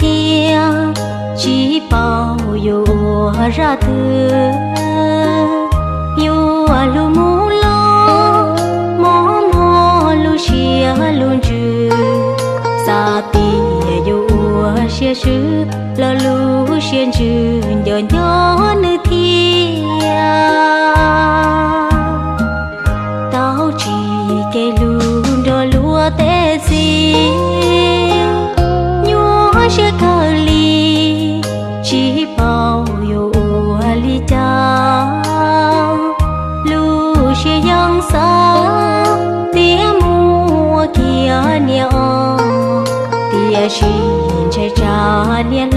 Thiab tsis paub yuav ua zaj twg, yuav hlub mus los mob mob lub siab lub ntsws. Xav tias yuav ua siab swb los lub siab ntsws nco nco nws thiab.